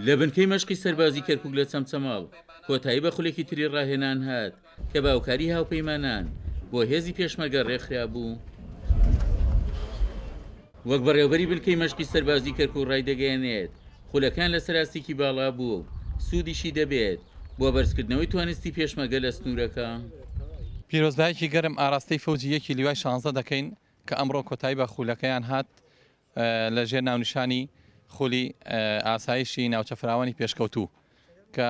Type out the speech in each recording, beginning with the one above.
لە بنکەی مەشقی سەربازی کەرکوک لە چەمچەماڵ کۆتایی بە خولێکی تری ڕاهێنان هات کە بە هاوکاری هاوپەیمانان بۆ هێزی پێشمەرگە ڕێکخرابوو. وەک بەڕێوەبەری بنکەی مەشقی سەربازی کەرکوک ڕایدەگەیەنێت، خولەکان لەسەر ئاستێکی باڵا بووە و سوودیشی دەبێت بۆ بەرزکردنەوەی توانستی پێشمەرگە لە سنوورەکە. پیرۆزبایەکی گەرم ئاراستەی فەوجی یەکی لیوای شانزە دەکەین کە ئەمڕۆ کۆتایی بە خولەکەیان هات لە ژێر ناونیشانی خولی ئاسایشی ناوچە فراوانی پێشکەوتوو کە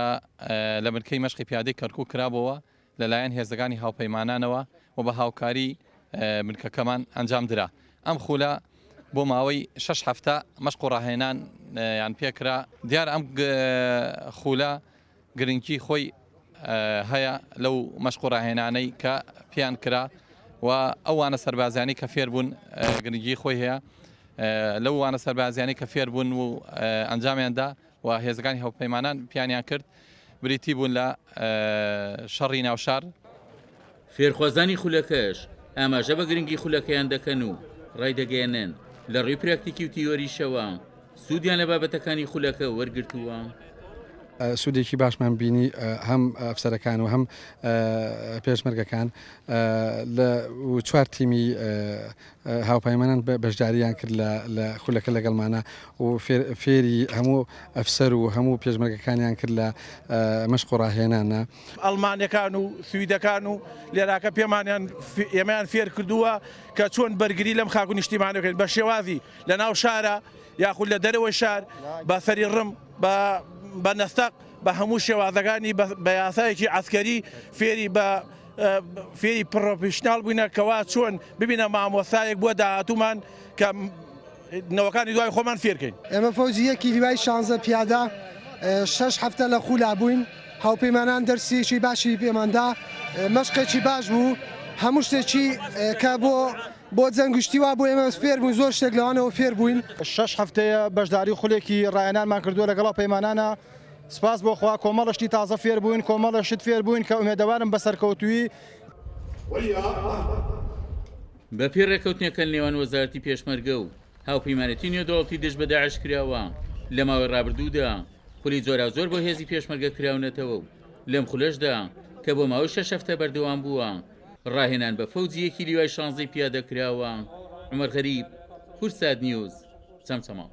لە بنکەی مەشقی پیادەی کەرکوک کرابۆوە لەلایەن هێزەکانی هاوپەیمانانەوە و بە هاوکاری بنکەکەمان ئەنجام درا. ئەم خولە بۆ ماوەی شەش هەفتە مەشق و ڕاهێنان یان پێکرا. دیارە ئەم خولە گرنگی خۆی هەیە لەو مەشق و ڕاهێنانەی کە پێیان کرا و ئەو وانە سەربازیانەی کە فێر بوون گرنگی خۆی هەیە لەو وانە سەربازیانەی کە فێر بوون و ئەنجامیان دا و هێزەکانی هاوپەیمانان پیانیان کرد بریتی بوون لە شەڕی ناوشار. فێرخوازانی خولەکەش ئاماژە بە گرنگی خولەکەیان دەکەن و ڕایدەگەیەنن، لە ڕووی پراکتیکی و تیۆریشەوە سوودیان لە بابەتەکانی خولەکە وەرگرتووە. سوودێکی باشمان بینی هەم ئەفسەرەکان و هەم پێشمەرگەکان لە چوار تیمی هاوپەیمانان بەشداریان کرد لە خولەکە لەگەڵمانە و فێری هەموو ئەفسەر و هەموو پێشمەرگەکانیان کرد لە مەشق و ڕاهێنانە. ئەڵمانەکان و سویدەکان و لێراکە پێمانیان ئێمەیان فێر کردووە کە چۆن بەرگری لەم خاک و نیشتیمانە بکەین بە شێوازی لە ناو شارە یاخود لە دەرەوەی شار بە سەری ڕم بە بە نەستەق بە هەموو شێوازەکانی بە یاسایەکی عەسکەری فێری بە فێری پڕۆفیشناڵ بووینە کەوا چۆن ببینە مامۆستایەک بۆ داهاتوومان کە نەوەکانی دوای خۆمان فێرکەین. ئێمە فەوجی یەکی لیوای شانزە پیادە شەش هەفتە لە خولا بووین، هاوپەیمانان دەرسێکی باشی پێمان دا، مەشقێکی باش بوو، هەموو شتێکی کە بۆ بۆ جەنگ و شتی وا بۆ ئێمە فێر بووین، زۆر شتێک لەوانەوە فێر بووین. شەش هەفتەیە بەشداری خولێکی ڕاهێنانمان کردووە لەگەڵ هاوپەیمانانا، سپاس بۆ خوا کۆمەڵە شتی تازە فێر بووین، کۆمەڵە شت فێر بووین کە ئومێدەوارم بە سەرکەوتوویی. بەپێی ڕێککەوتنێکە لەنێوان وەزارەتی پێشمەرگە و هاوپەیمانێتی نێودەوڵەتی دژ بە داعش کراوە، لە ماوەی ڕابردوودا خولی جۆراوجۆر بۆ هێزی پێشمەرگە کراونەتەوە و لەم خولەشدا کە بۆ ماوەی شەش هەفتە بەردەوام بووە، ڕاهێنان بە فەوجی یەکی لیوای شانزەی پیادە کراوە. عومەر غەریب، کوردسات نیوز، چەمچەماڵ.